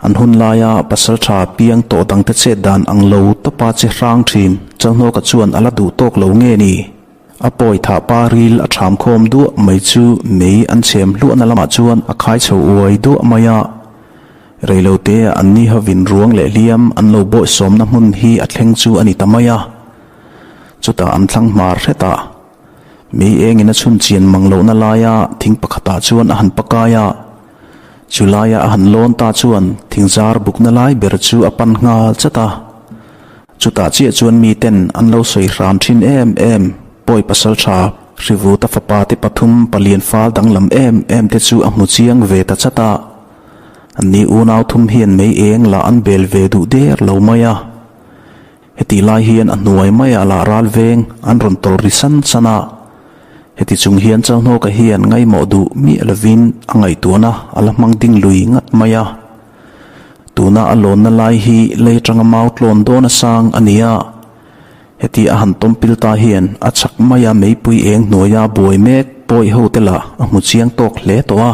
An hun laia pasaltha piang tawh dangte chet dan ang lo tawpa che hrang thin Chalhnawka chuan a la duh tawk lo nge ni? A pawi thah pa ril a ṭham khawm duah mai chu mei an chhem hluahna lamah chuan a khai chho uai duah mai a. Reilote an ni hovin ruang leh hliam an lo bawihsawmna hmun hi a thleng chu a ni ta mai a. Chutah an thlang hmar hret a. Mei engin a chhun chian mang lohna laia thing pakhatah chuan a han pakai a. Chu laia a han lawn ta chuan thingzar bukna lai ber chu a pan nghal chat a. Chutah chiah chuan miten an lo sawi hran thin em em, Pawi Pasaltha, Hrivuta fapa te pathum palian fal danglam em em te chu a hmu chiang ve ta chat a. Anni unau thum hian mei eng lah an bel ve duh der lo mai a. Heti lai hian a hnuai maiah lah ral veng an rawn tawlh ri san san a. Heti chung hian Chalhnawka hian ngaimawh duh miah lovin a ngaihtuahna a la hmang ding lui ngat mai a. Tuna a lawnna lai hi lei atanga mau tlawn dawn a sang a ni a. Heti a han tawmpil ta hian a chak maia meipui eng hnuaia buai mek pawi ho te lah a hmu chiang tawk hle tawh a.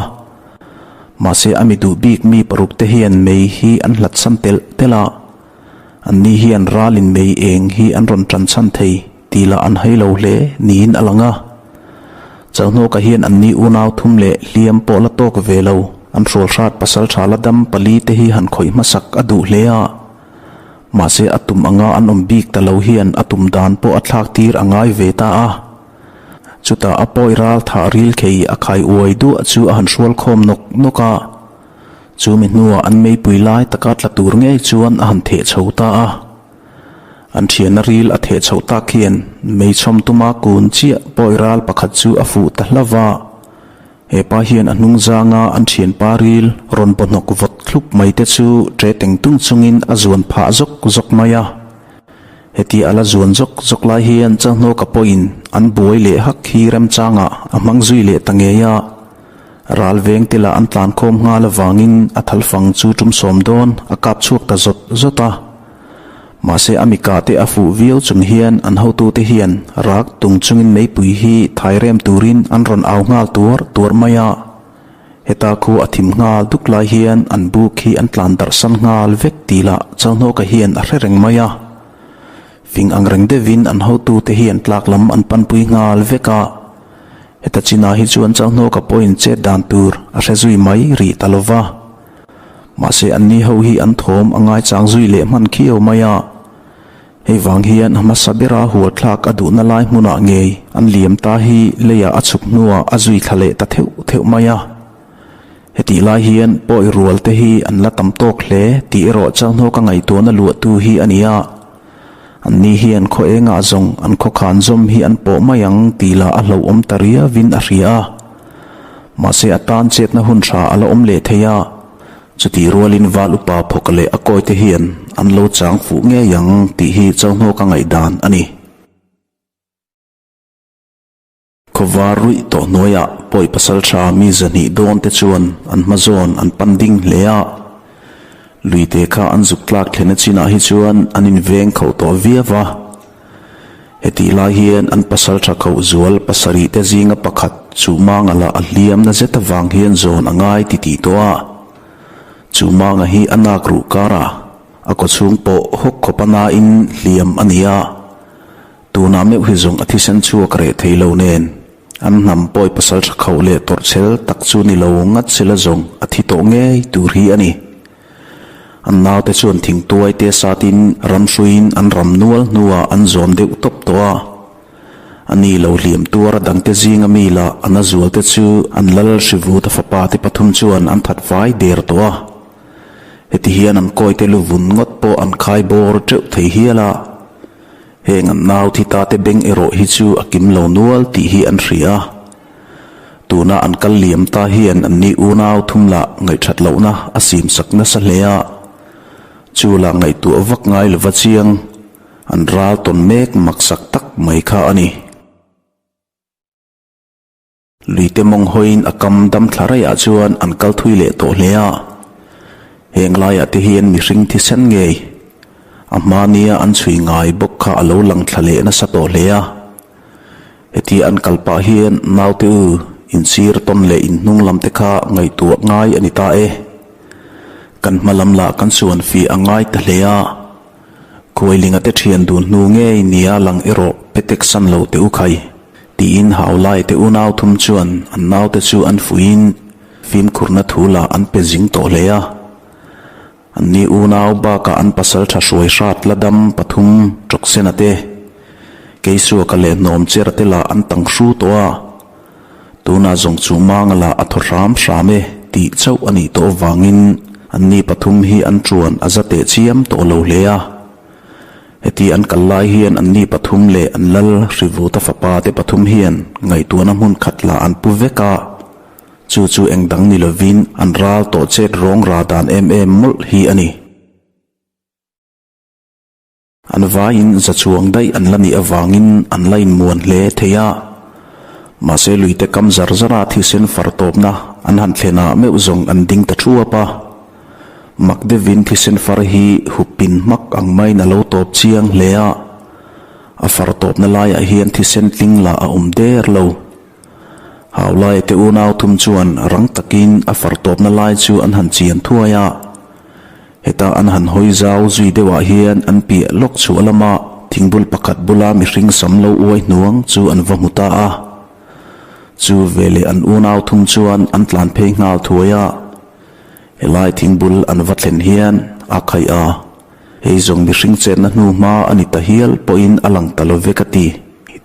Mahse a mi duh bik mi paruk te hian mei hi an hlat san telh telh a. Anni hian ralin mei eng hi an rawn tan chhan thei tih lah an hai lo hle niin a lang a. Chalhnawka hian anni unau thum leh hliam pawh la tawk ve lo, an hrual hrat pasal tha la dam pali te hi han khawih hmasak a duh hle a. Mahse a tum anga an awm bik ta lo hian a tum dan pawh a thlak tir a ngai ve ta a. Chutah a pawi ral thah ril khei a khai uai duah chu a han hrual khawm nawk nawk a. Chu mi hnuah an meipui lai taka tla tur ngei chuan a han theh chho ta a. An thianna ril a theh chhoh tak hian meichhawm tuma kun chiah pawi ral pakhat chu a fuh ta hlauh va. He pa hian a hnung zanga an thianpa ril rawn baw hnawk vawt thlup mai te chu ṭe teng tung chungin a zuan phah zawk zawk mai a. Heti a la zuan zawk zawk lai hian Chalhnawka pawhin an buai leh hak hi remchangah a hmang zui leh ta ngei a. Ral veng te lah an tlan khawm nghal avangin a thalfang chu tum sawm dawn a kap chhuak ta zawt zawt a. Mahse a mikah te a fuh viau chung hian an hotute hian rak tung chungin meipui hi thai rem turin an rawn au nghal tuar tuar mai a. Heta khu a thim nghal duk lai hian an buk hi an tlan darh san nghal vek tih lah Chalhnawka hian a hre reng mai a. Fing ang reng deuhin an hotute hian tlak lam an panpui nghal vek a. Heta chinah hi chuan Chalhnawka pawhin chet dan tur a hre zui mai rih ta lo va. Mahse anni ho hi an thawm a ngaichang zui leh hman khiau mai a. Hei vang hian a hmasa bera hualthlak a duhna lai hmunah ngei an liam ta hi leiah a chhuk hnuah a zui thla leh ta theuh theuh mai a. Hetih lai hian pawi rual te hi an la tam tawk hle tih erawh Chalhnawka ngaihtuahna luahtu hi a ni a. Anni hian khaw engah zawng an khawkhan zawm hi an pawh mai ang tih lah a hlauhawm ta riauin a hria a. Mahse a tan chetna hun tha a la awm leh thei a, chutih rualin val upa phawk leh a kawite hian an lo chang fuh ngei ang tih hi Chauhnawka ngaihdan a ni. Khawvar ruih tawh hnuaiah pawi pasal tha mi zahnih dawn te chuan an hma zawn an pan ding hle a. Luite kha an zuk tlak thlen a chinah hi chuan an inveng khauh tawh viau va. Hetih lai hian an pasal tha khauh zual pasarih te zinga pakhat chu manga lah a hliam na zet avang hian zawn a ngai ti tih tawh a. Chu manga hi a nak ruh karah a kawchhung pawh hawk khawp a nain hliam a ni a. Tunah meuh hi zawng a thisen chhuak reh thei lo nen, an hnam pawi pasal tha khauh leh tawrhchhel tak chu ni lo ngat sela zawng a thi tawh ngei tur hi a ni. An naute chuan thingtuai te satin ram hruiin an ram nual hnuah an zawn deuh tawp tawh a. A ni lo hliam tuar a dangte zinga mi lah a na zualte chu an lal Hrivuta fapa te pathum chuan an that vai der tawh a. Heti hian an kawite lu vun ngawt pawh an khai bawr teuh thei hial a. Heng an nau thi ta te beng erawh hi chu a kim lo nual tih hi an hria a. Tuna an kal liam ta hian an ni unau thum lah ngaihthat lohna a sim sak nasa hle a. Chu lah ngaihtuah vak ngai lova chiang an ral tawn mek maksak tak mai kha a ni. Luite mawng hawiin a kam dam thla raiah chuan an kal thui leh tawh hle a. Heng laiah te hian mihring thisen ngei a hmania an chhui ngai bawk kha a lo lang thla leh nasa tawh hle a. Hetia an kal pah hian naute u, inchhir tawn leh inhnung lam te kha ngaihtuah ngai a ni ta e. Kan hma lam lah kan chuan fih a ngai ta hle a, Khuailinga te thian dun hnu ngei nia lang erawh pe tek san lo teh u khai, tiin Haulai te unau thum chuan an naute chu an fuihin fimkhurna thu lah an pe zing tawh hle a. Anni unau bakah an pasal tha hruai hrat la dam pathum Tawksena te, Keisuaka leh Hnawmchera te lah an tang hru tawh a. Tunah zawng chu Manga lah a thaw hram hram e tih chauh a nih tawh avangin anni pathum hi an ṭuan a za teh chiam tawh lo hle a. Heti an kal lai hian anni pathum leh an lal Hrivuta fapa te pathum hian ngaihtuahna hmun khat lah an pu vek a. Chu chu eng dang ni lovin an ral tawh chet rawng ra dan em em mawlh hi a ni. An vaiin za chuang daih an la nih avangin an la inmuan hle thei a. Mahse luite kam zar zara thisen far tawpna an han thlen ah meuh zawng an ding ta thuap a. Mak deuhin thisen far hi hup pin hmak ang maiin a lo tawp chiang hle a. A far tawpna laiah hian thisen tling lah a awm der lo. Haulaia te unau thum chuan rang takin a far tawpna lai chu an han chian thuai a. Heta an han hawi zau zui deuhah hian an piah lawk chhuah lama thingbul pakhat bula mihring sam lo uai hnuang chu an va hmu ta a. Chu veleh an unau thum chuan an tlan phei nghal thuai a. Helai thingbul an va thlen hian a khaih a. Hei zawng mihring chetna hnu hma a ni ta hial pawhin a lang ta lo ve ka ti.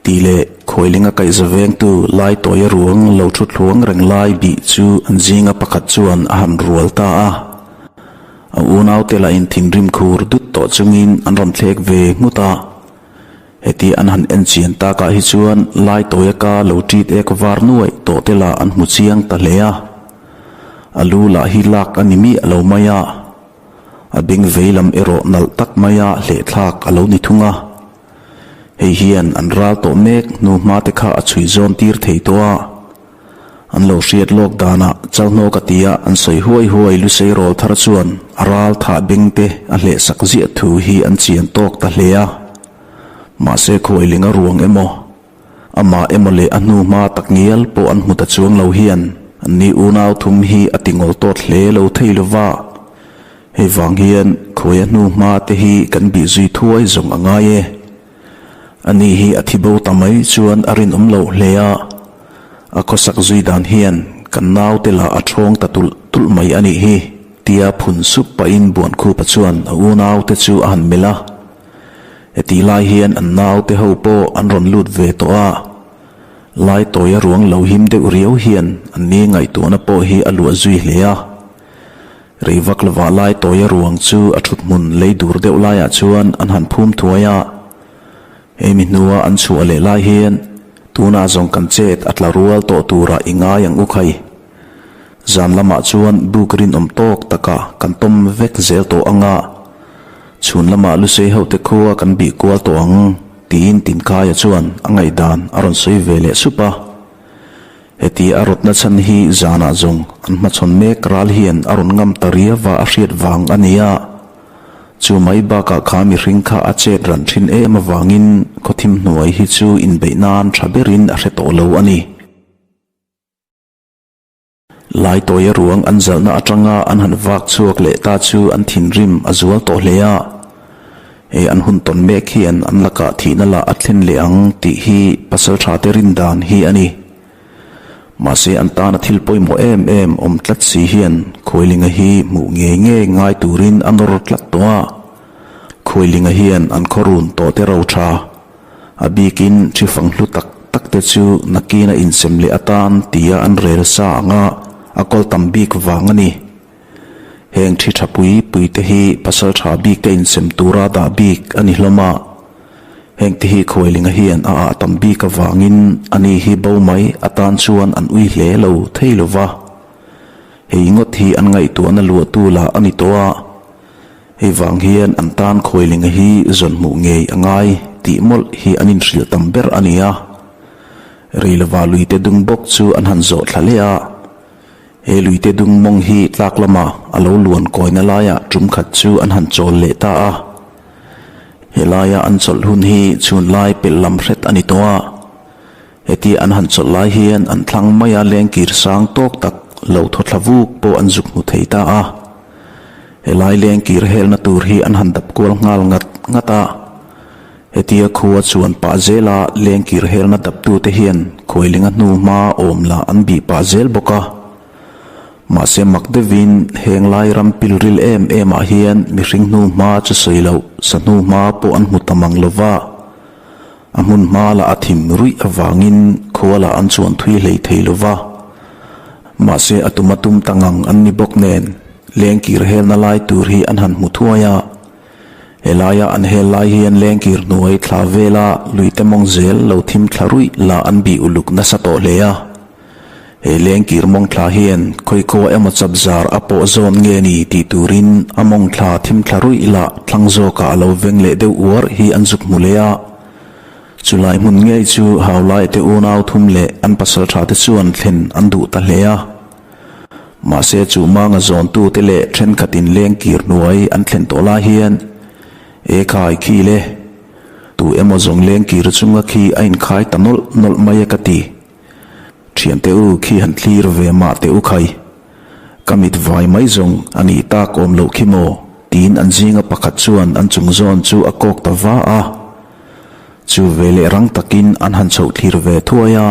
Tih leh Khawilinga kaihza vengtu Laitawia ruang lo thu thluang reng lai bih chu an zinga pakhat chuan a han rual ta a. A unaute lahin thinrim khur dut tawh chungin an rawn thlek ve nghut a. Heti an han en chian takah hi chuan Laitawia ka lo ṭit ek var nuaih tawh te lah an hmu chiang ta hle a. A lu lah hi lak a ni miah lo mai a. A beng vei lam erawh nalh tak maia hlehthlak a lo ni thung a. Hei hian an ral tawh mek hnu hma te kha a chhui zawn tir thei tawh a. An lo hriat lawk danah Chalhnawk a tia an sawi huai huai Lusei rawl thar chuan a ral thah beng te a hlehsak ziah thu hi an chian tawk ta hle a. Mahse khuailing a ruang emaw, amah emaw leh a hnu hma tak ngial pawh an hmu ta chuang lo hian anni unau thum hi a ti ngawl tawt hle lo thei lova. Hei vang hian khuaia hnu hma te hi kan bih zui thuai zawng a ngai e. Ani hi a thi bo ta mai chuan a rinawm loh hle a, a khawsak zui dan hian kan naute lah a thawng ta tulh tulh mai a nih hi, tia phun sup pahin Buankhupa chuan a unaute chu a han melh a. Hetih lai hian an naute ho pawh an rawn lut ve tawh a, Laitawia ruang lo him deuh riau hian an ni ngaihtuahna pawh hi a luah zui hle a. Rei vak lovah lai tawia ruang chu a thut hmun lei dur deuh laiah chuan an han phum thuai a. Hemi hnua an chhuah leh lai hian tunah zawng kan chet a tla rual tawh turah i ngai ang u khai. Zan lamah chuan buk rinawm tawk takah kan tawm vek zel tawh ang a, chhun lamah Lusei hote khua kan bih kual tawh ang tiin Tinkhaia chuan a ngaihdan a rawn sawi ve leh sup a. Heti a rawtna chhan hi zanah zawng an hmachhawn mek ral hian a rawn ngam ta riava a hriat vang a ni a. Chu mai bakah kha mihring kha a chet ran thin em avangin khawthim hnuai hi chu inbeih nan tha berin a hre tawh lo a ni. Laitawia ruang an zalhna atanga an han vak chhuak leh ta chu an thinrim a zual tawh hle a. Hei an hun tawn mek hian an lakah thihna lah a thlen leh ang tih hi pasaltha te rin dan hi a ni. Mahse an tana thil pawimawh em em awm tlat si hian Khuailinga hi hmuh ngei ngei ngai turin a nawr tlat tawh a. Khuailinga hian an khawrun tawh te ro tha. A bikin thi fang hlu tak tak te chu nakina insem leh atan tia an rel sa anga a kawl tam bik vang a ni. Heng thi tha pui pui te hi pasal tha bik te insem tura dah bik a ni hlawm a. Heng te hi Khuailinga hian a ah tam bik avangin ani hi bo mai atan chuan an ui hle lo thei lo va. Hei ngawt hi an ngaihtuahna luahtu lah a ni tawh a. Hei vang hian an tan Khuailinga hi zawn hmuh ngei a ngai tih mawlh hi an inhrilh tam ber a ni a. Reilova luite dung bawk chu an han zawh thla leh a. He luite dung mawng hi tlak lama a lo luan kawina laiah tum khat chu an han chawl leh ta a. He laia an chawlh hun hi chhun lai pelh lam hret a ni tawh a. Heti an han chawlh lai hian an thlang maia lengkir sang tawk tak lo thaw thla vuk pawh an zuk hmu thei ta a. Helai lengkir helna tur hi an han dap kual nghal ngat ngat a. Hetia khua chuan pah zela lengkir helna daptute hian khuailinga hnu hma awm lah an bih pah zel bawk a. Mahse mak deuhin heng lai ram pilril em em ah hian mihring hnu hma chu sawi loh sa hnu hma pawh an hmu ta mang lova. A hmun hma lah a thim ruih avangin khua lah an chuan thui hlei thei lova. Mahse a tum a tum ta ngang an ni bawk nen lengkir helna lai tur hi an han hmu thuai a. Helaia an hel lai hian lengkir hnuai thla vela luite mawng zel lo thim thla ruih lah an bih uluk nasa tawh hle a. He lengkir mawng thla hian khawikhaw emaw chap zar a pawh zawn nge ni tih turin a mawng thla thim thla ruih lah thlang zawkah a lo veng leh deuh uar hi an zuk hmu leh a. Chulai hmun ngei chu Haulaite unau thum leh an pasal tha te chuan thlen an duh ta hle a. Mahse chu manga zawntute leh thenkhatin lengkir hnuai an thlen tawh lai hian E khai khi le, tu emaw zawng lengkir chunga khi a inkhai ta nawlh nawlh mai e ka ti. Thiante u khi han thlir ve mah teh u khai. Ka mit vai mai zawng a nih tak awm loh khi maw? tiin an zinga pakhat chuan an chung zawn chu a kawk ta va a. Chu veleh rang takin an han chhoh thlir ve thuai a.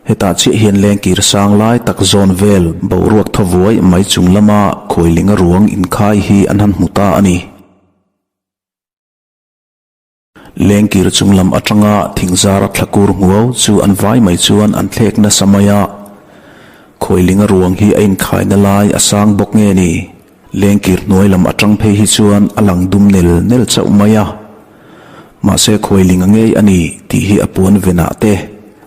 Hetah chiah hian lengkir sang lai tak zawn vel boruak thaw vuai mai chung lama khuailinga ruang inkhai hi an han hmu ta a ni. Lengkir chung lam atanga thingzara thlakur nguau chu an vai mai chuan an thlek nasa mai a. Khuailinga ruang hi a inkhaina lai a sang bawk nge ni? Lengkir hnuai lam atang phei hi chuan a lang dum nel nel chauh mai a. Mahse khuailinga ngei a ni tih hi a puan venah te,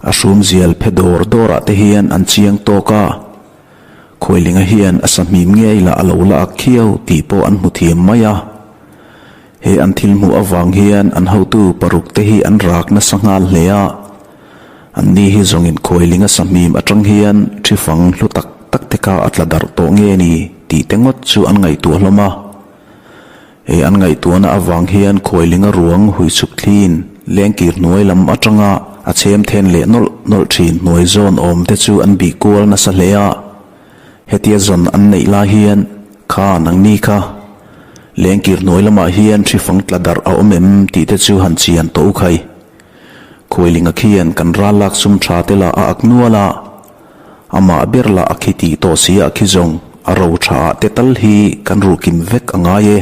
a hrum zial phe dawr dawrah te hian an chiang tawk a. Khuailinga hian a sahmim ngei lah a lo la ak khiau tih pawh an hmu thiam mai a. He an thil hmuh avang hian an hotu paruk te hi an rak nasa nghal hle a. Anni hi zawngin khuailinga sahmim atang hian thi fang hlu tak tak te kha a tla darh tawh nge ni tih te ngawt chu an ngaihtuah hlawm a. He an ngaihtuahna avang hian khuailinga ruang hui chhuk thliin lengkir hnuai lam atanga a chhem then leh nawlh nawlh thin hnuai zawn awm te chu an bih kual nasa hle a. Hetia zawn an neih lai hian kha nangni kha lengkir hnuai lamah hian hri fang tla darh a awm em tih te chu han chian tawh u khai. Khuailinga khian kan ral lak sum tha te lah a ak nual a, amah ber lah a khi tih tawh si ah khi zawng a ro tha ah te tal hi kan ruh kim vek a ngai e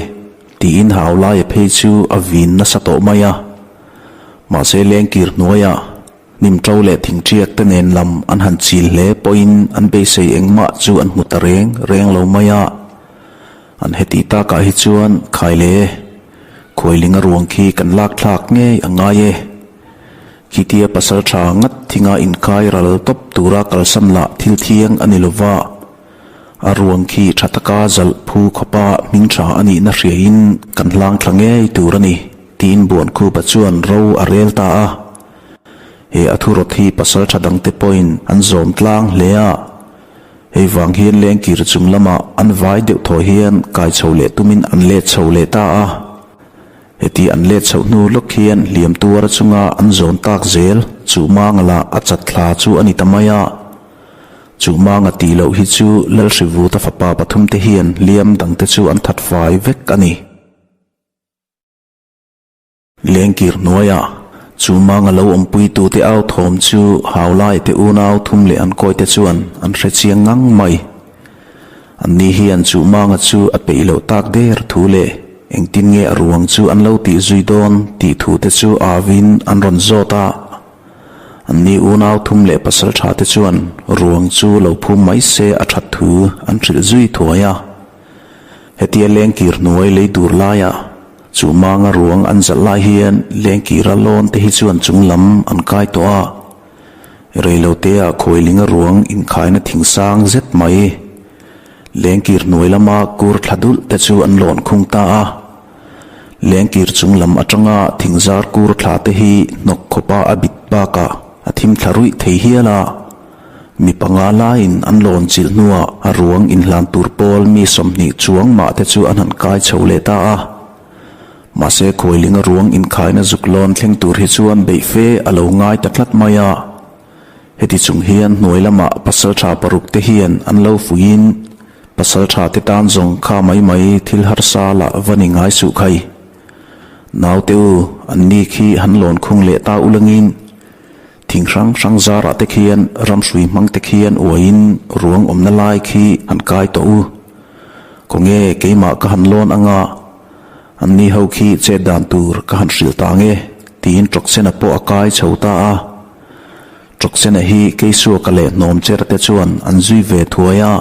tiin hau laia phei chu a vin nasa tawh mai a. Mahse lengkir hnuaiah hnim to leh thingṭiak te nen lam an han chil hle pawhin an beisei engmah chu an hmu ta reng reng lo mai a. An heti takah hi chuan khai le. Khuailinga ruang khi kan lak thlak ngei a ngai e. Khitia pasal tha ngat thinga inkai ral tawp tura kalsan lah thil thiang a ni lova. A ruang khi tha taka zalh phu khawpa hming tha a nihna hriain kan hlang thla ngei tur a ni, tiin Buankhupa chuan ro a rel ta a. He a thurawt hi pasal tha dangte pawhin an zawm tlang hle a. Hei vang hian lengkir chung lamah an vai deuh thaw hian kai chho leh tumin an let chho leh ta a. Heti an let chhoh hnu lawk hian hliam tuar chunga an zawn tak zel chu manga lah a chat thla chu a ni ta mai a. Chu manga tih loh hi chu Lalhrivuta fapa pathumte hian hliam dangte chu an that fai vek a ni. Lengkir hnuaiah chu manga lo awmpuitute au thawm chu Haulaite unau thum leh an kawite chuan an hre chiang ngang mai. Anni hian chu manga chu a peih loh tak der thu leh engtin nge a ruang chu an lo tih zui dawn tih thute chu awin an rawn zawt a. Anni unau thum leh pasal thate chuan ruang chu lo phum mai se a that thu an hrilh zui thuai a. Hetia lengkir hnuai lei dur laiah Chu manga ruang an zalh lai hian lengkira lawn te hi chuan chung lam an kai tawh a, reilotea khuailinga ruang inkhaina thing sang zet mai. Lengkir hnuai lama kur thla dulh te chu an lawn khung ta a. Lengkir chung lam atanga thing zar kur thla te hi hnawk khawpa a bit bakah a thim thla ruih thei hial a. Mi panga laiin an lawn chilh hnuah a ruang inhlan tur pawl mi 20 chuang mah te chu an han kai chho leh ta a. Mahse khuailinga ruang inkhaina zuk lawn thleng tur hi chuan beih fe a lo ngai ta tlat mai a. Heti chung hian hnuai lamah pasaltha paruk te hian an lo fuiin. Pasalṭha te tan zawng kha mai mai thil harsa lah va ni ngai suh khai. Naute u, an ni khi han lawn khung leh ta ulangin thing hrang hrang zarah te khian ramhrui hmang te khian uaiin ruang awmna lai khi han kai tawh u. Khawnge keimah ka han lawn anga an ni ho khi chet dan tur ka han hrilh ta nge tiin Tawksena pawh a kai chho ta a. Tawksena hi Keisuaka leh Hnawmcher te chuan an zui ve thuai a.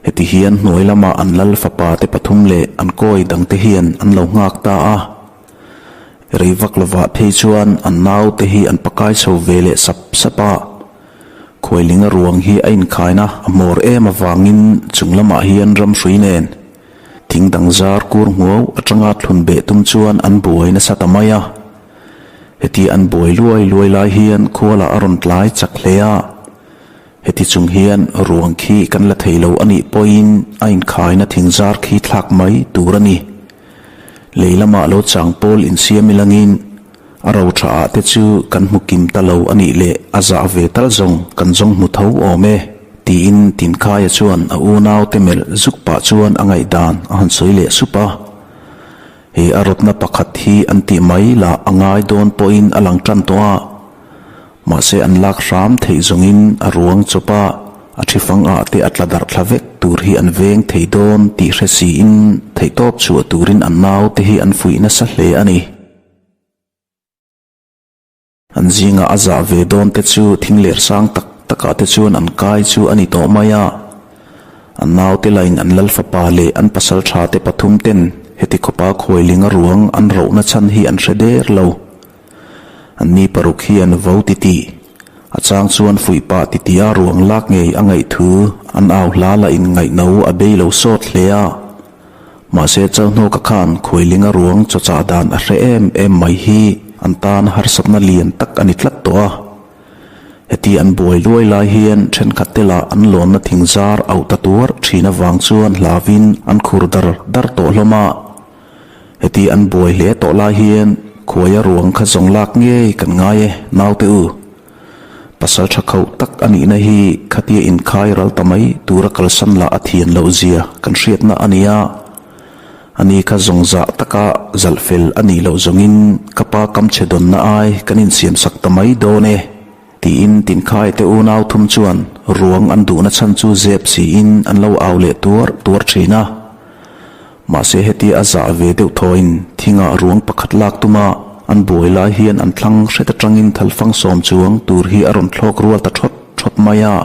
Heti hian hnuai lama an lal fapa te pathum leh an kawi dangte hian an lo nghak ta a. Rei vak lovah phei chuan an naute hi an pakai chho ve leh sap sap a. Khuailinga ruang hi a inkhaina a hmawr em avangin chung lamah hian ramhrui nen thing dang zar kur nghuau atanga thlun beh tum chuan an buai nasa ta mai a. Heti an buai luai luai lai hian khualah a rawn tlai chak hle a. Heti chung hian ruang khi kan la thei lo a nih pawhin a inkhaina thing zar khi thlak mai tur a ni. Lei lamah lo chang pawl insiam ilangin a ro tha ah te chu kan hmu kim ta lo a nih leh a zah ve tal zawng kan zawng hmu tho awm e, tiin Tinkhaia chuan a unau te melh zuk pah chuan a ngaihdan a han sawi leh sup a. He a rawtna pakhat hi an tih mai lah a ngai dawn pawhin a lang tan tawh a. Mahse an lak hram theih zawngin a ruang chawp a, a thi fang ah te a tla darh thla vek tur hi an veng thei dawn tih hre siin theihtawp chhuah turin an nau te hi an fuih nasa hle a ni. An zingah a zah ve dawn te chu thing ler sang tak takah te chuan an kai chu a ni tawh mai a. An naute lain an lal fapa leh an pasal tha te pathum ten heti khawpa khuailinga ruang an rohna chhan hi an hre der lo. An ni paruk hian vo titi, a chang chuan fuih pah titia ruang lak ngei a ngaih thu an au hla lah in ngaihno a bei lo sawt hle a. Mahse Chalhnawka khan Khuailinga ruang chawchah dan a hre em em mai hi an tan harsatna lian tak a ni tlat tawh a. Heti an buai luai lai hian thenkhat te lah an lawnna thing zar auh ta tuar thin avang chuan hlauin an khur dar dar tawh hlawm a. Heti an buai hle tawh lai hian khuaia ruang kha zawng lak ngei kan ngai e, naute u. Pasal tha khauh tak a nihna hi khatia inkhai ral ta mai tura kalsan lah a thian loh zia kan hriatna a ni a. Ani kha zawng zah taka zalh fel a nih loh zawngin ka pa kam chhe dawnna ai kan insiamsak ta mai dawn e, tiin Tinkhai te unau thum chuan ruang an duhna chhan chu zep siin an lo au leh tuar tuar thin a. Mahse hetia a zah ve deuh thawiin thingah ruang pakhat lak tuma an buai lai hian an thlang hret atangin thalfang sawm chuang tur hi a rawn thlawk rual ta thawt thawt mai a.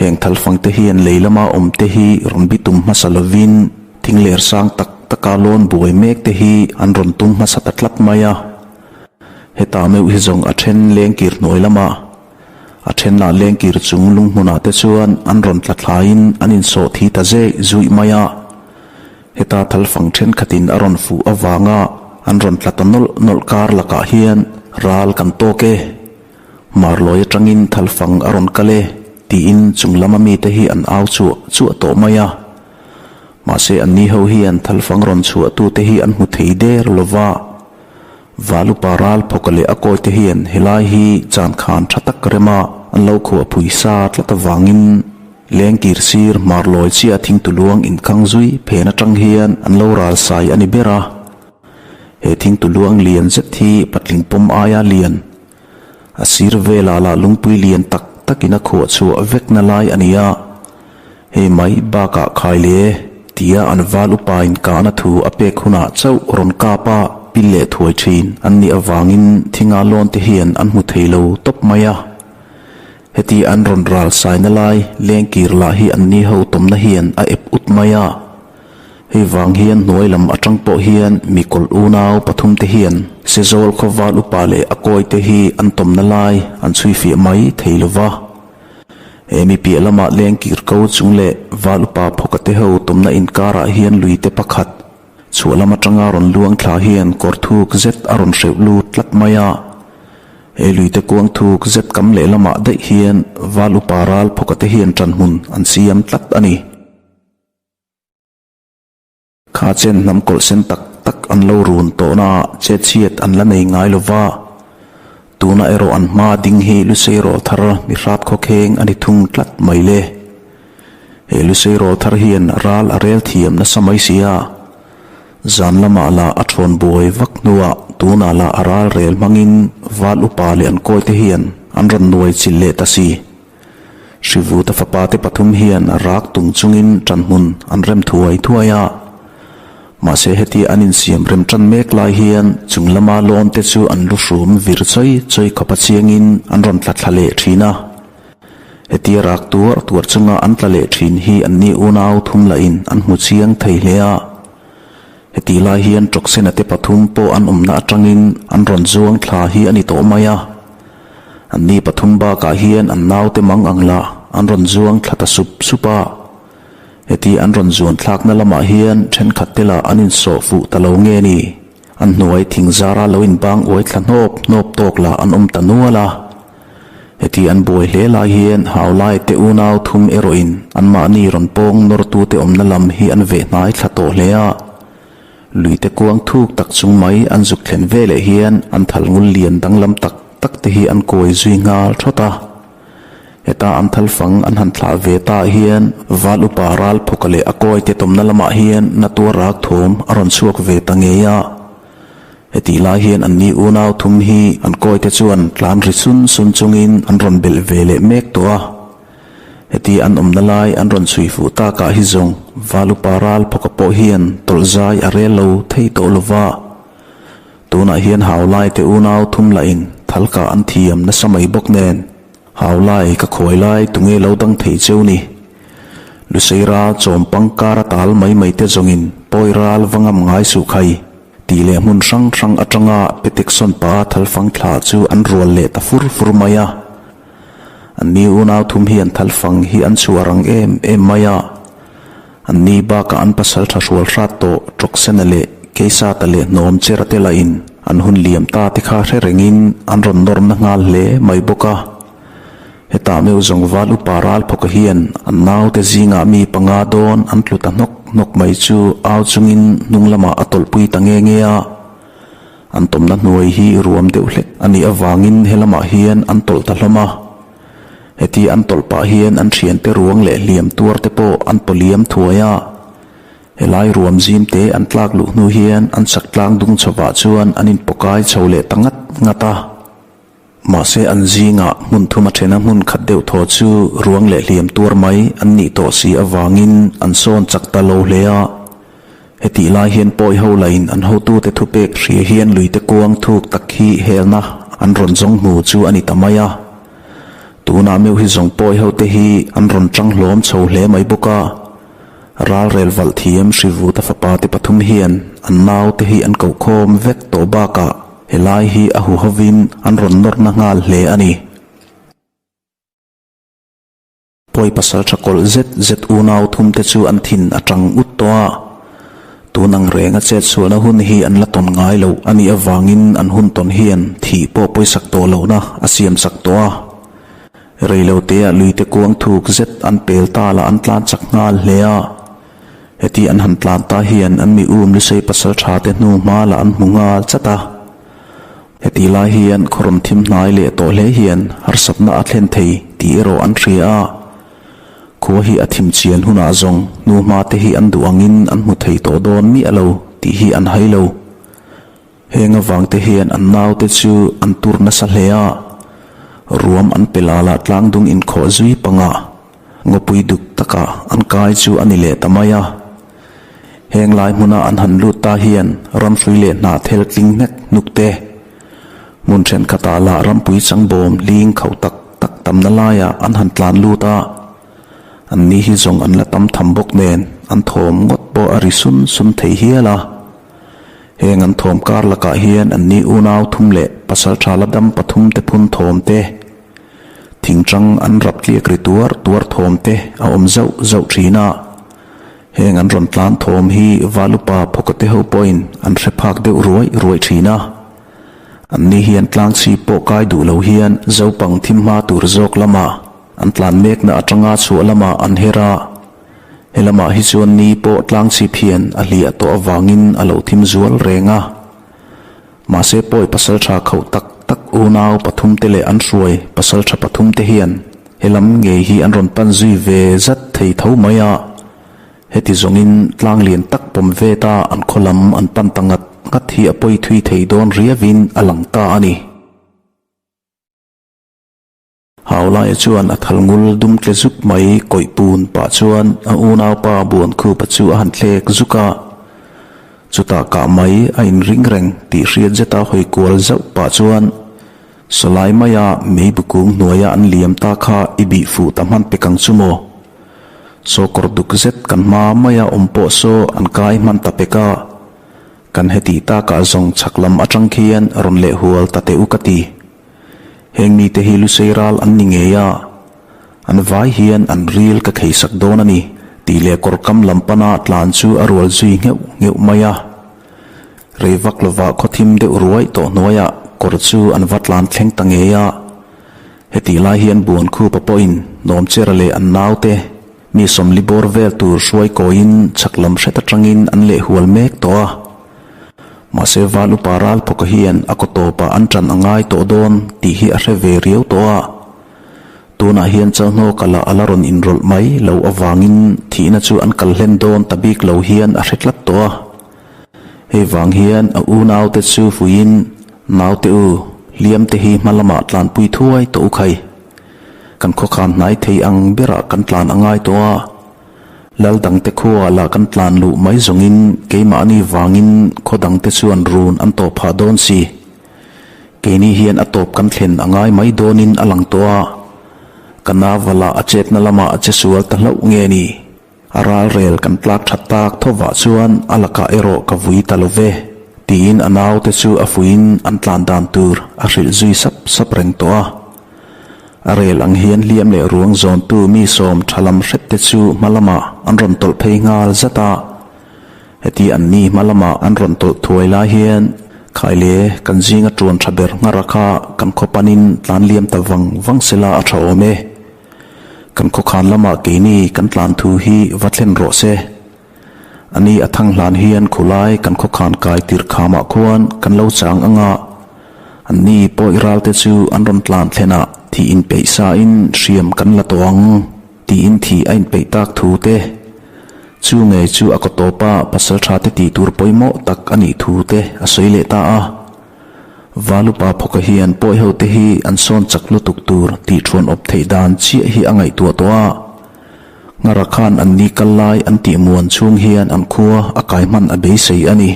Heng thalfang te hian lei lama awm te hi rawn bi tum hmasa lovin thing ler sang tak taka lawn buai mek te hi an rawn tum hmasa ta tlat mai a. Heta meuh hi zawng a then lengkir hnuai lamah A thenah lengkir chung lunghmunah te chuan an rawn tla thlaiin an insawh thi ta zeh zuih mai a. Heta thalfang thenkhatin a rawn fuh avanga an rawn tla ta nawlh nawlh kar lakah hian ral kan tawk e. Marlawi atangin thalfang a rawn kal e tiin chung lama mite hi an au chuah chuah tawh mai a. Mahse anni ho hian thalfang rawn chhuahtute hi an hmu thei der lova. Valupa ral phawka leh a kawite hian helai hi chan khan tha tak rema an lo khuah phui sa tlat avangin lengkir sir hmarlawi chiah thingtuluang inkhang zui phen atang hian an lo ral sai a ni ber a. He thingtuluang lian zet hi patling pawm aia lian a sir velah lah lungpui lian tak takin a khuah chhuah vekna lai a ni a. Hei mai bakah khai le tia an val upain kahna thu a pek hunah chauh rawn kap a pil leh thuai thin an nih avangin thinga lawn te hian an hmu thei lo tawp mai a. Heti an rawn ral saina lai lengkir lah hi an ni ho tawmna hian a ep ut mai a. Hei vang hian hnuai lam atang pawh hian mi kawlh unau pathum te hian Sezawl khaw val upa leh a kawi te hi an tawmna lai an chhui fiah mai thei lova. He mi piah lamah lengkir ko chung leh val upa phawka te ho tawmna inkarah hian lui te pakhat chhuah lam atanga rawn luang thla hian kawr thuk zet a rawn hreuh lut tlat mai a. He lui te kuang thuk zet kam leh lamah daih hian val upa ral phawka te hian ṭanhmun an siam tlat a ni. Kha chen hnam kawlh sen tak tak an lo run tawhna ah chet chhiat an la nei ngai lo va, tuna erawh an hma ding hi Lusei rawh thar mi hrat khawkheng a ni thung tlat mai le. He Lusei rawlthar hian ral a rel thiam nasa mai si a. Zan lamah lah a thawn buai vak hnuah tunah lah a ral rel hmangin val upa leh an kawite hian an rawn nuai chilh leh ta si. Hrivuta fapa te pathum hian rak tung chungin ṭanhmun an rem thuai thuai a. Mahse heti an insiam rem ṭan mek lai hian chung lama lawn te chu an lu hrum vir chawi chawi khawpa chiangin an rawn tla thla leh ṭhin a. Hetia rak tuar tuar chunga an tla leh ṭhin hi anni unau thum lahin an hmu chiang thei hle a. Heti lai hian Ṭawksena te pathum pawh an awmna aṭangin an rawn zuang thla hi a ni tawh mai a. Anni pathum bakah hian an naute mang ang lah an rawn zuang thla ta sup sup a. Heti an rawn zuan thlakna lamah hian thenkhat te lah an insawh fuh ta lo nge ni? An hnuai thing zara lo inbang uai thla hnawp hnawp tawk lah an awm ta nual a. Heti an buai hle lai hian Haulai te unau thum erawhin anmahni rawn pawng nawrtute awmna lam hi an veh hnai thla tawh hle a. Luite kuang thuk tak chung mai an zuk thlen veleh hian an thal ngul lian danglam tak tak te hi an kawi zui nghal thawt a. Heta an thal fang an han thlah ve ta hian val upa ral phawka leh a kawi te tawmna lamah hian na tuar rak thawm a rawn chhuak ve ta ngei a. Hetih lai hian anni unau thum hi an kawi te chuan tlan ri sun sun chungin an rawn belh ve leh mek tawh a. Heti an awmna lai an rawn chhui fuh takah hi zawng Valupa ral phawka pawh hian tawlh zai a rel lo thei tawh lo va. Tunah hian Haulai te unau thum lahin thalkah an thiam nasa mai bawk nen, Haulai ka khawi lai tunge lo dang thei cheu ni? Lusei ral chawm pangkar a tal mai mai te zawngin pawi ral va ngam ngai suh khai tih leh hmun hrang hrang atanga Petekson pa thalfang thla chu an rual leh ta fur fur mai a. Anni unau thum hian thalfang hi an chhuah rang em em mai a, anni bakah an pasal tha hrual hrat tawh Ṭawksena leh Keisata leh Hnawm Chera te lahin an hun liam ta te kha hre rengin an rawn nawrna nghal hle mai bawk a. Hetah meuh zawng val upa Ralphawka hian an naute zingah mi panga dawn an tlu ta hnawk hnawk mai chu au chungin hnung lamah a tawlhpui ta nge nge a. An tawmna hnuai hi ruam deuh hlek a nih avangin helamah hian an tawlh ta hlawm a. Heti an tawlh pah hian an thiante ruang leh hliam tuar te pawh an pawliam thuai a. Helai ruam zim te an tlak luh hnu hian an chak tlang dung chhovah chuan an inpawkai chho leh ta ngat ngat a. Mahse an zingah hmun thum a thena hmun khat deuh thaw chu ruang leh hliam tuar mai an nih tawh si avangin an sawn chak ta lo hle a. Hetih lai hian pawi ho lain an hotute thupek hria hian luite kuang thuk tak hi helna an rawn zawng hmu chu a ni ta mai a. Tunah meuh hi zawng pawi hote hi an rawn tang hlawm chho hle mai bawk a. Ralrel valh thiam Hrivuta fapa te pathum hian an naute hi an koh khawm vek tawh bakah helai hi a huhovin an rawn nawrna nghal hle a ni. Pawi pasal tha kawlh zet zet unau thumte chu an thin a tang ut tawh a. Tun ang renga chet sualna hun hi an la tawn ngai loh a nih avangin an hun tawn hian thih pawh pawisak tawh lohna a siam chak tawh a. Reiloteah luite kuang thuk zet an pel ta lah an tlan chak nghal hle a. Heti an han tlan ta hian an mi um lusei pasal tha te hnu hma lah an hmu nghal chat a. Heti lai hian khawrawn thim hnai leh tawh hle hian harsatna a thlen thei tih erawh an hria a. Khua hi a thim chian hunah zawng hnu hma te hi an duh angin an hmu thei tawh dawn miah lo tih hi an hai lo. Heng avangte hian an naute chu an tur nasa hle a, ruam an pe la lah tlangdung inkhawh zui pangah ngawpui duk takah an kai chu a ni leh ta mai a. Heng lai hmuna an han lut ta hian ramhrui leh hnah thel tling hnek hnuk te, hmun thenkhatah lah rampui changbawm hling khauh tak tak tamna laiah an han tlan lut a. Anni hi zawng an la tam tham bawk nen an thawm ngawt pawh a ri sun sun thei hial a. Heng an thawm kar lakah hian anni unau thum leh pasal tha la dam pathum te phun thawm te, thingtang an rap tliak ri tuar tuar thawm te a awm zauh zauh thin a. Heng an rawn tlan thawm hi Valupa phawkate ho pawhin an hre phak deuh ruai ruai thin a. Anni hian tlangchhip pawh kai duh lo hian Zopang thim hma tur zawk lamah an tlan mekna atanga chhuah lamah an her a. He lamah hi chuan ni pawh tlangchhip hian a hliah tawh avangin a lo thim zual reng a. Mahse pawi pasaltha khauh tak tak unau pathumte leh an hruai pasaltha pathumte hian. He lam ngei hi an rawn pan zui ve zat thei tho mai a. Heti zawngin tlang lian tak pawm veta an khaw lam an pan ta ngat ngat hi a pawi thui thei dawn riavin a lang ta a ni. Haulaia chuan a thal ngul dum tle zuk mai kawih pun pah chuan a unaupa Buankhupa chu a han thlek zuk a. Chutah kah mai a inring reng tih hriat zeta hawi kual zauh pah chuan Sawlai maia meibu kung hnuaia an liam ta kha i bih fuh ta hman pek ang chu maw? Saw kawr duk zet kan hma maia awm pawh saw an kai hman ta pek a, kan heti takah zawng chhak lam atang khian rawn leh hual ta teh u ka ti. Heng mite hi Lusei ral an ni ngei a, an vai hian an ril ka kheisak dawn a ni tih leh kawr kam lam pana tlan chu a rual zui ngheuh ngheuh mai a. Rei vak lovah khaw thim deuh ruai tawh hnuaiah kawr chu an va tlan thleng ta ngei a. Hetih lai hian Buankhupa pawhin Nawmchera leh an naute mi sawmli bawr vel tur hruai kawiin chhak lam hret atangin an leh hual mek tawh a. Mahse Val upa Ralphawka hian a kaw tawpah an ṭan a ngai tawh dawn tih hi a hre ve riau tawh a. Tunah hian Chalhnawka lah a la rawn inrawlh mai lo avangin thihna chu an kal hlen dawn ta bik lo hian a hre tlat tawh a. Hei vang hian a unaute chu fuiin, Naute u, hliam te hi hma lamah tlanpui thuai tawh u khai. Kan khawkhan hnai thei ang berah kan tlan a ngai tawh a. Lal dangte khuaah lah kan tlan luh mai zawngin keimahni vangin khaw dangte chuan run an tawh phah dawn si. Keini hian a tawp kan thlen a ngai mai dawnin a lang tawh a. Ka navalah a chetna lamah a che sual ta hlauh nge ni? A ralrel kan tlak that tak thovah chuan a lakah erawh ka vui ta lo ve, tiin a naute chu a fuiin an tlan dan tur a hrilh zui sap sap reng tawh a. A rel ang hian hliam leh ruang zawntu mi sawm tha lam hret te chu hma lamah an rawn tawlh phei nghal zat a. Heti an ni hma lamah an rawn tawlh thuai lai hian Khaile kan zinga tuan tha ber nghara kha kan khaw panin tlan liam ta vang vang sela a tha awm e. Kan khawkhan lamah keini kan tlan thu hi va thlen rawh se. Ani a thang hlan hian khulai kan khawkhan kai tirh khamah khuan kan lo chang anga anni pawi ralte chu an rawn tlan thlenah thih inpeih sain hriam kan la tawh ang tiin thih a inpeih tak thu te chu ngei chu a kaw tawpa pasal tha te tih tur pawimawh tak a nih thu te a sawi leh ta a. Valupa phawka hian pawi ho te hi an sawn chak lutuk tur tih thuan awp theih dan chiah hi a ngaihtuah tawh a. Nghara khan an ni kal lai an tih muan chhung hian an khua a kai hman a beisei a ni.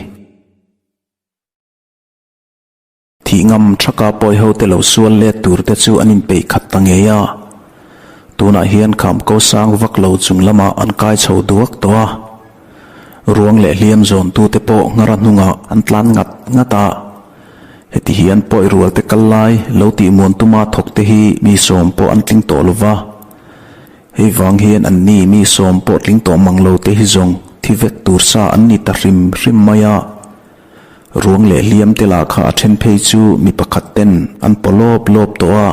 Thih ngam thaka pawi ho te lo sual let tur te chu an inpeih khat ta ngei a. Tunah hian kham ko sang vak lo chung lamah an kai chho duak tawh a. Ruang leh hliam zawntute pawh nghara hnungah an tlan ngat ngat a. Heti hian pawi rualte kal lai lo tih muan tuma thawkte hi mi sawm pawh an tling tawh lo va. Hei vang hian anni mi sawm pawh tling tawh mang lo te hi zawng thi vek tur sa an ni ta hrim hrim mai a. Ruang leh hliam te lah kha a then phei chu mi pakhat ten an paw lawp lawp tawh a.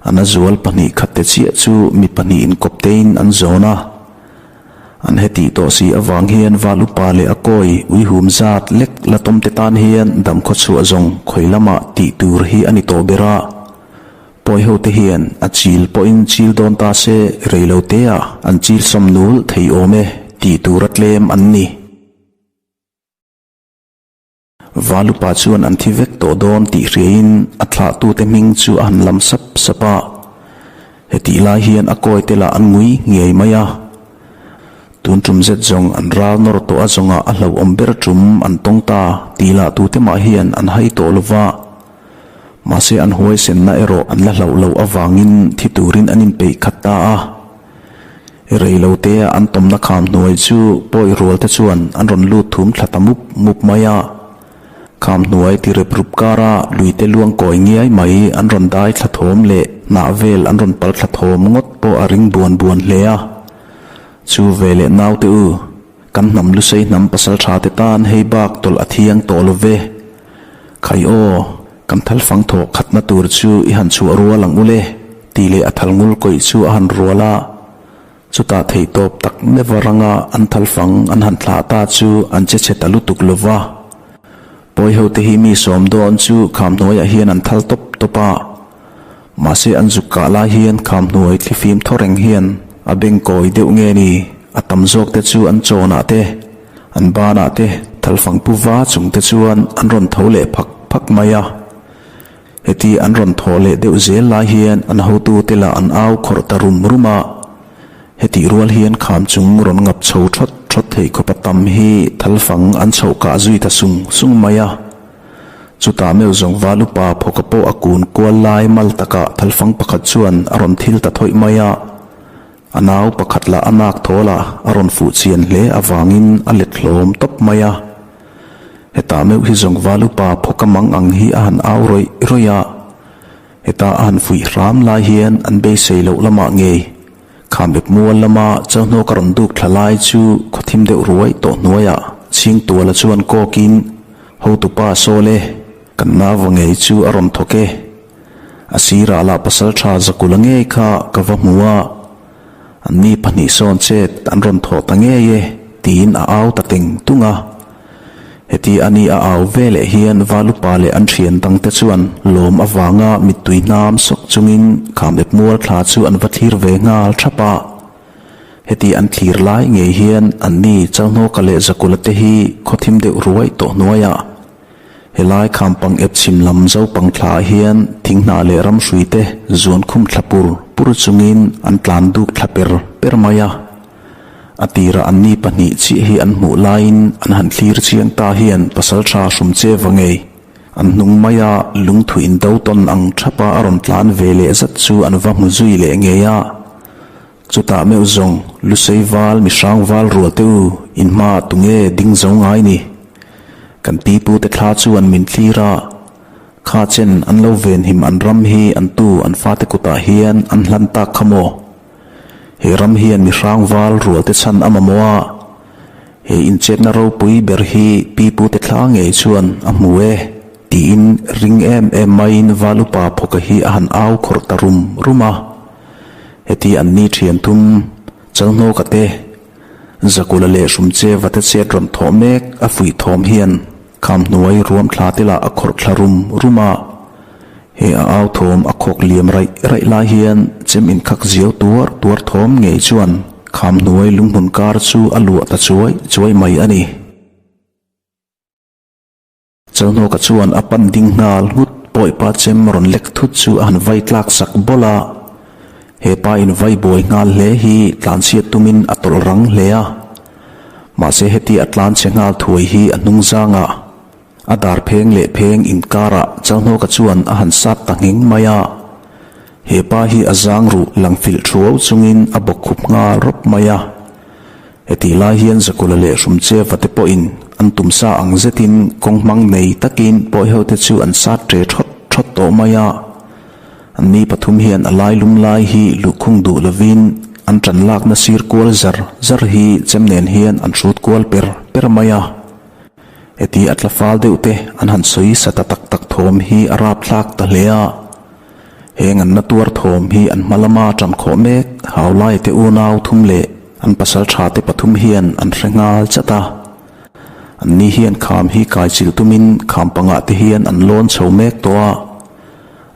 A nazual pahnih khat te chiah chu mi pahnih inkawp tein an zawn a. An hetih tawh si avang hian Val upa leh a kawi uihum zat lek la tawm te tan hian dam khaw chhuah zawng khawi lamah tih tur hi a ni tawh ber a. Pawi ho te hian a chil pawhin chil dawn ta se rei lo te ah an chil sawm nul thei awm e tih tur a tlem an ni. Valupa chuan an thi vek tawh dawn tih hriain a thlahtute hming chu a han lam sap sap a. Hetih lai hian a kawi te lah an ngui ngei mai a. Tun tum zet zawng an ral nawr tawh a zawngah a hlauhawm ber tum an tawng ta tih lah tute mah hian an hai tawh lo va. Mahse an huaisenna erawh an la hlauh loh avangin thi turin an inpeih khat ta a. Rei lo te an tawmna kham hnuai chu pawi rual te chuan an rawn lut thum thla ta mup mup mai a. Kham hnuai ti rep rup kara lui te luang kawi ngiai mai an rawn dai thla thawm leh hnah vel an rawn pal thla thawm ngawt pawh a ring buan buan hle a. Chu ve leh naute u, kan hnam lusei hnam pasal tha te tan hei bak tawlh a thiang tawh lo ve. Khai aw, kan thal fang thawh khatna tur chu i han chhuah rual ang ule, tih leh a thal ngul kawih chu a han rual a. Chutah theihtawp tak meuh ranga an thal fang an han thlah ta chu an che chhe ta lutuk lo va. Pawi hote hi mi sawm dawn chu kham hnuaiah hian an thal tawp tawp a. Mahse an zuk kah lai hian kham hnuai thlifim thaw reng hian a beng kawi deuh nge ni, a tam zawk te chu an chawnah te, an banah te thalfang pu va chung te chuan an rawn tho leh phak phak mai a. Heti an rawn thawh leh deuh zel lai hian an hotute lah an au khawrh ta rum rum a. Hetih rual hian kham chung rawn ngap chho thawt thawt theih khawp a tam hi thalfang an chhoh kah zui ta sung sung mai a. Chutah meuh zawng val upa phawka pawh a kun kual lai mal takah thalfang pakhat chuan a rawn thil ta thawih mai a. A nau pakhat lah a nak thawl a, a rawn fuh chian hle avangin a let hlawm tawp mai a. Hetah meuh hi zawng val upa phawka mang ang hi a han au rawih rawih a. Heta a han fuih hram lai hian an beisei loh lamah ngei Khamep mual lama Chauhnawk a rawn duk thla lai chu khawthim deuh ruai tawh hnuaiah Chhingtuala chuan kawkin, Hotupa sawl e, kan nava ngei chu a rawn thawk e. A sirah lah pasaltha Zakula ngei kha ka va hmu a, anni pahnih sawn chet an rawn thawh ta ngei e, tiin a au ta teng tung a. Heti a ni a au ve leh hian Valupa leh an thian dangte chuan lawm avanga mittui hnam sawk chungin Khamep mual thla chu an va thlir ve nghal thap a. Heti an thlir lai ngei hian anni Chalhnawka leh Zakula te hi khawthim deuh ruai tawh hnuaiah helai Khampang ep chhim lam Zopang thlaah hian thinghnah leh ramhrui te zuan khum thla pur pur chungin an tlan duk thla per per mai a. A tirah anni pahnih chiah hi an hmuh laiin an han thlir chiang ta hian pasaltha hrum che va ngei. An hnung maia lungthu indo tawn ang thapa a rawn tlan ve leh zat chu an va hmu zui leh ngei a. Chutah meuh zawng Lusei val mi hrang val rual te u in hmaah tunge ding zo ngai ni. Kan pipu te thla chuan min thlir a, kha chen an lo venhim an ram hi an tu an fate kutah hian an hlan tak kha maw? He ram hian mi hrang val rual te chhan a mamawh a, he inchetna ropui ber hi pipu te thla ngei chuan a hmu e, tiin ring em em maiin val upa Phawka hi a han au khawrh ta rum rum a. Heti an ni thian thum Chalhnawka te, Zakula leh Hrumcheva te chet rawn thawh mek a fuih thawm hian kham hnuai ruam thla te lah a khawrh thla rum rum a. He a au thawm a khawk liam raih raih lai hian chem inkhak ziau tuar tuar thawm ngei chuan kham hnuai lunghmun kar chu a luah ta chuai chuai mai a ni. Chalhnawka chuan a pan ding nghal nghut pawipa chem rawn lek thut chu a han vai tlak sak bawlh a. He pa in vai buai nghal hle hi tlanchhiat tumin a tawlh rang hle a. Mahse heti a tlanchhe nghal thuai hi a hnung zangah A dar pheng leh pheng inkarah Chalhnawka chuan a han sat ta ngheng mai a. He pa hi a zang ruh lang filh thuau chungin a bawk khup nghal rawp mai a. Hetih lai hian Zakula leh Hrumcheva te pawhin an tumsa ang zetin kawng hmang nei takin pawihote chu an sat ṭe ṭhawt ṭhawt tawh mai a. Anni pathum hian a lai lum lai hi luhkhung duh lovin an ṭan lakna sir kual zar zar hi chem nen hian an hrut kual per per mai a. Heti a tla fal deuh te an han sawi sa ta tak tak thawm hi a rapthlak ta hle a. Heng an na tuar thawm hi an hma lama tan khawh mek Haulai te unau thum leh an pasal tha te pathum hian an hre nghal chat a. An ni hian kham hi kai chilh tumin kham pangah te hian an lawn chho mek tawh a.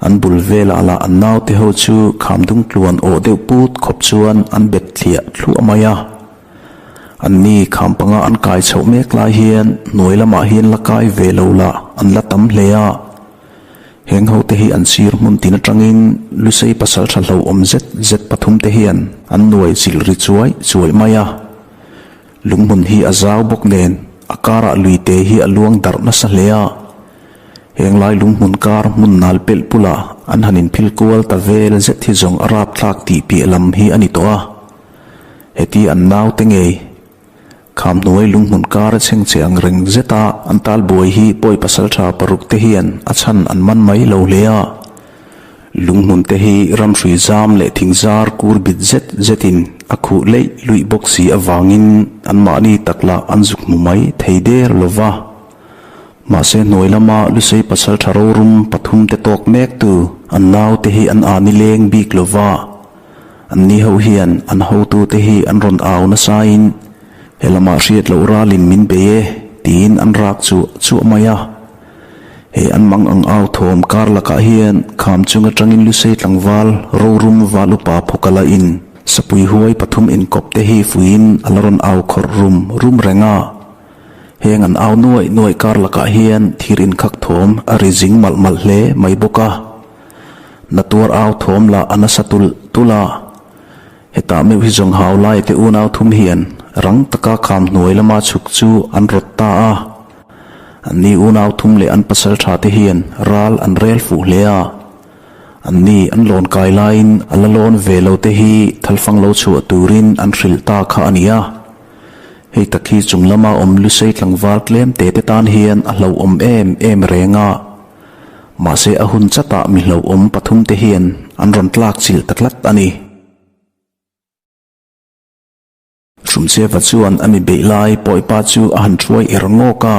An bul velah lah an naute ho chu kham dung tluan awh deuh put khawp chuan an bet thliah thluah mai a. Anni kham panga an kai chhoh mek lai hian hnuai lamah hian la kai ve lo lah an la tam hle a. Heng ho te hi an sir hmun tin atangin Lusei pasal tha hlauhawm zet zet pathum te hian an nuai chilh ri chuai chuai mai a. Lunghmun hi a zau bawk nen a karah lui te hi a luang darh nasa hle a. Heng lai lunghmun kar hmun nal pelh bulah an han inphil kual ta vel zet hi zawng a rapthlak tih piah lam hi a ni tawh a. Heti an naute ngei kham hnuai lunghmun kar a chheng che ang reng zet a, an tal buai hi pawi pasal tha paruk te hian a chhan an man mai lo hle a. Lunghmun te hi ramhrui zam leh thing zar kur bit zet zet in a khuh leih luih bawk si avangin an mahni tak lah an zuk hmu mai thei der lo va. Mahse hnuai lama Lusei pasal tha rorum pathum te tawk mek tu an naute hi an ah nileng bik lo va. Anni ho hian an hotute hi an rawn au nasain, He lamah hriat loh ralin min bei e, tiin an rak chuah chuah mai a. He an mang ang au thawm kar lakah hian kham chung atangin Lusei tlangval rorum val upa Phawkala in sapui huai pathum inkawp te hi fuiin a la rawn au khawrh rum rum reng a. Heng an au nuaih nuaih kar lakah hian thir inkhak thawm a ri zing malh malh hle mai bawk a. Na tuar au thawm lah a nasa tulh tulh a. Hetah meuh hi zawng hau lai te unau thum hian rang taka kham hnuai lama chhuk chu an rawt ta a. Anni unau thum leh an pasal tha te hian ral an rel fuh hle a. Anni an lawn kai laiin a la lawn ve lo te hi thalfang lo chhuah turin an hrilh ta kha a ni a. Hei tak hi chung lama awm Lusei tlangval tlem te te tan hian a hlauhawm em em reng a. Mahse a hun chatah mi hlauhawm pathum te hian an rawn tlak chilh ta tlat a ni. Hrumcheva chuan a mi beih lai pawipa chu a han thuai er ngawk a.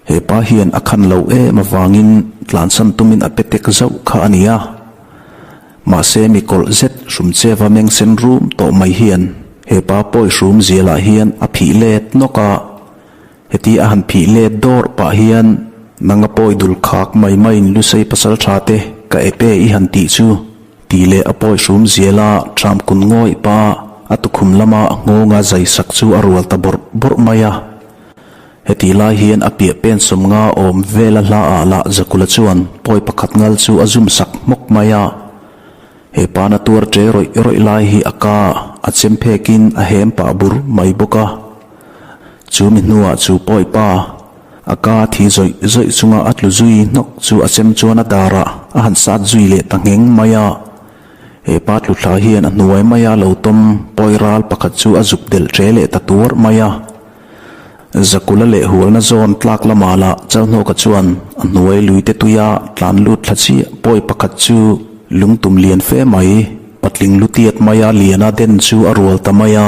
He pa hian a khan lo em avangin tlansan tumin a pe tek zauh kha a ni a. Mahse mi kawlh zet Hrumcheva meng sen rum tawh mai hian he pa pawi hrum zialah hian a phih let nawk a. Heti a han phih let dawrh pah hian nanga pawi dul khak mai maiin Lusei pasal tha te ka ep e i han tih chu tih leh a pawi hrum ziala ṭham kun ngawih pa a tukhum lama a nghawnga zai sak chu a rual ta bawrh bawrh mai a. Heti lai hian a piah pen sawmnga awm vela hla ah lah Zakula chuan pawi pakhat ngal chu a zum sak hmawk mai a. He pa na tuar ṭe rawih rawih lai hi a ka a chem phekin a hem pah bur mai bawk a. Chu mi hnuah chu pawi pa a ka thi zawih zawih chunga a tlu zui hnawk chu a chem chuan a darah a han sat zui leh ta ngheng mai a. He pa tlu thla hian a hnuai maia lo tawm pawi ral pakhat chu a zuk delh ṭe leh ta tuar mai a. Zakula leh hualna zawn tlak lamah lah Chalhnawka chuan a hnuai luite tuia tlan lut thla chiah pawi pakhat chu lungtum lian fe mai, patling lutiat maia liana den chu a rual ta mai a.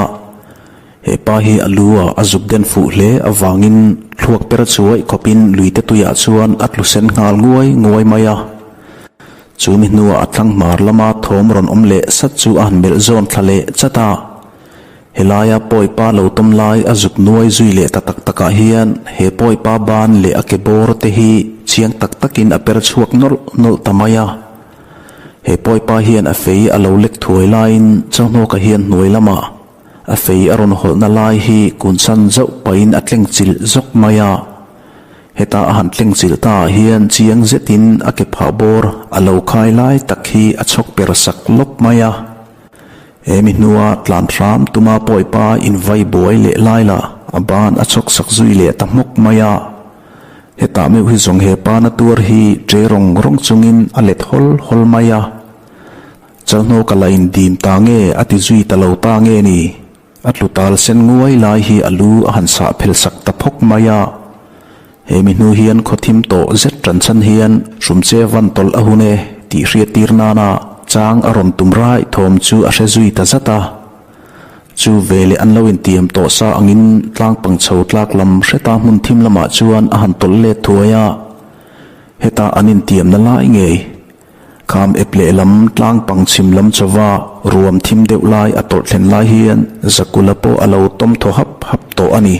He pa hi a lu ah a zuk den fuh hle avangin thluak per chuaih khawpin luite tuiah chuan a tlu sen nghal nguai nguai mai a. Chu mi hnuah a thlang hmar lama thawm rawn awm leh sat chu a han melh zawn thla leh chat a. Helaia pawipa lo tawm lai a zuk nuai zui leh ta tak takah hian he pawipa ban leh a ke bawr te hi chiang tak takin a per chhuak nawlh nawlh ta mai a. He pawipa hian a fei a lo lek thuai laiin Chauhnawka hian hnuai lamah a fei a rawn hawlhna lai hi kunsan zauh pahin a tleng chilh zawk mai a. Heta a han tleng chilh ta ah hian chiang zetin a ke phah bawr a lo khai lai tak hi a chhawk per sak lawp mai a. He mi hnua tlan hram tuma pawipa invai buai leh lai lah a ban a chhawk sak zui leh ta hmawk mai a. Hetah meuh hi zawng he pa na tuar hi ṭe rawng rawng chungin a let hawl hawl mai a. Chalhnawk a la indim ta nge a ti zui ta lo ta nge ni? A tlu tal sen nguai lai hi a lu a han sah phel sak ta phawk mai a. He mi hnu hian khaw thim tawh zet ṭan chhan hian hrumche van tawlh a hun e tih hriat tir nana chang a rawn tum raih thawm chu a hre zui ta zat a. Chu veleh an lo intiam tawh sa angin tlang pang chho tlak lam hreta hmun thim lamah chuan a han tawlh let thuai a. Heta an intiamna lai ngei. Kham ep lehlam tlang pang chhim lam chauva ruam thim deuh lai a tawlh thlen lai hian Zakula pawh a lo tawm thaw hap hap tawh a ni.